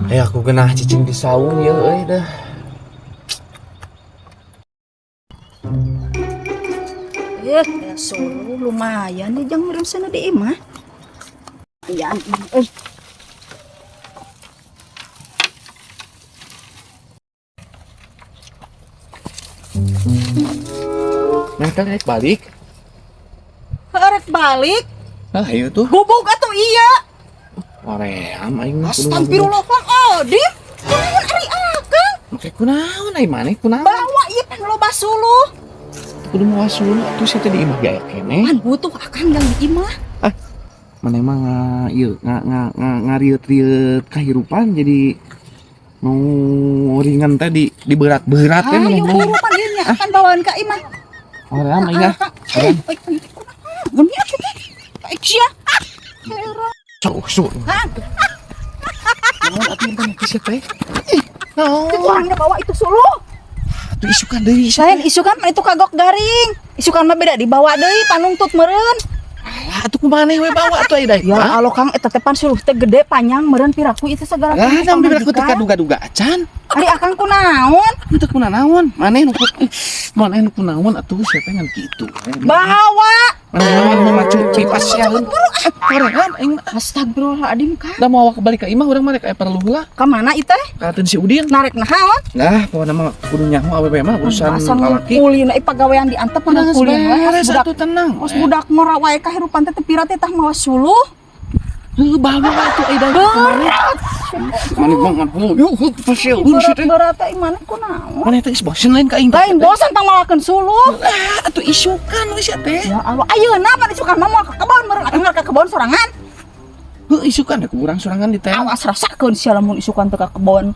Eh, aku genah cicing di saung ya euy dah. Eh, solo lumayan nih jang meureun sana di imah. Lumayan euy. Nah, kan rek balik. Rek balik. Ah, ayo tuh. Gubuk atuh iya. Oream aing mah kudu Astagfirullah Kang Odim. Kunaon ari akang? Make kunaon ai maneh kunaon? Bawa ieu pan loba suluh. Kudu mawa suluh atuh sia teh di imah ge aya keneh. Pan butuh akang jang di imah. Ah, maneh mah nga ieu nga nga nga ngarieu-rieut kahirupan jadi nu ringan teh di berat-berat teh maneh Ayo mah. buru pan ieu nya akan bawaan ka imah. Oream aing ah. Eh, kunaon atuh teh? Kayak sia. Ah, heran. Sok sok. Kang, Naon atuh teh sia teh? Ih, naon? kurangnya bawa itu suluh. Atuh isukan deui sia. Lain isukan mah itu kagok garing. Isukan mah beda dibawa deui panungtut meureun. Alah, atuh kumaneh we bawa atuh ai Ya Allah Kang eta teh pan suluh teh gede panjang meureun piraku itu segala Lah, sampe aku teh kaduga-duga acan. Ari akang kunaon? Teu kunaon, maneh nu maneh nu kunaon atuh sia teh ngan kitu. Bawa. Maneh naon nu macu pipas sia. Hoream aing mah. Astagfirullahaladzim Kang. Da moal kebalik ka imah urang mah rek aya perlu heula. Ka mana ieu teh? Ka si Udin. Narek naon? Lah, pokona mah kudu nyaho awewe mah urusan Asa lalaki. Kulina ieu pagawean diantep mana kulina we. Beres Budak atuh tenang. Kos budak ngora wae kahirupan teh teu pira teh tah mawa suluh. Heuh, bawa atuh ai da kumaneh. Maneh mah ngan yuk pasieun sia teh. Berat-berat teh mana kunaon? Maneh teh geus bosen lain ka aing. Lain bosan tang malakeun suluh. Lah, atuh isukan we sia teh. Ya Allah, ayeuna pan isukan mah moal ka kebon meureun akang ka kebon sorangan. Heuh, isukan ku urang sorangan di teh. Awas rasakeun sia lamun isukan teu ka kebon.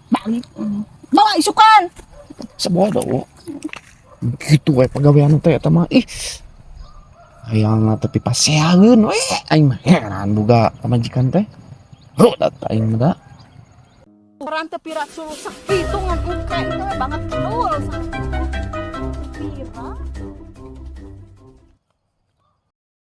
Balik. Bawa isukan. Sebodoh. Gitu we pagawean teh eta mah. Ih. Hayang tapi paseaeun we aing mah heran boga pamajikan teh. Heuh, da aing mah da. Orang teu pira suluh sakitu ngan engke teh banget betul. Pira.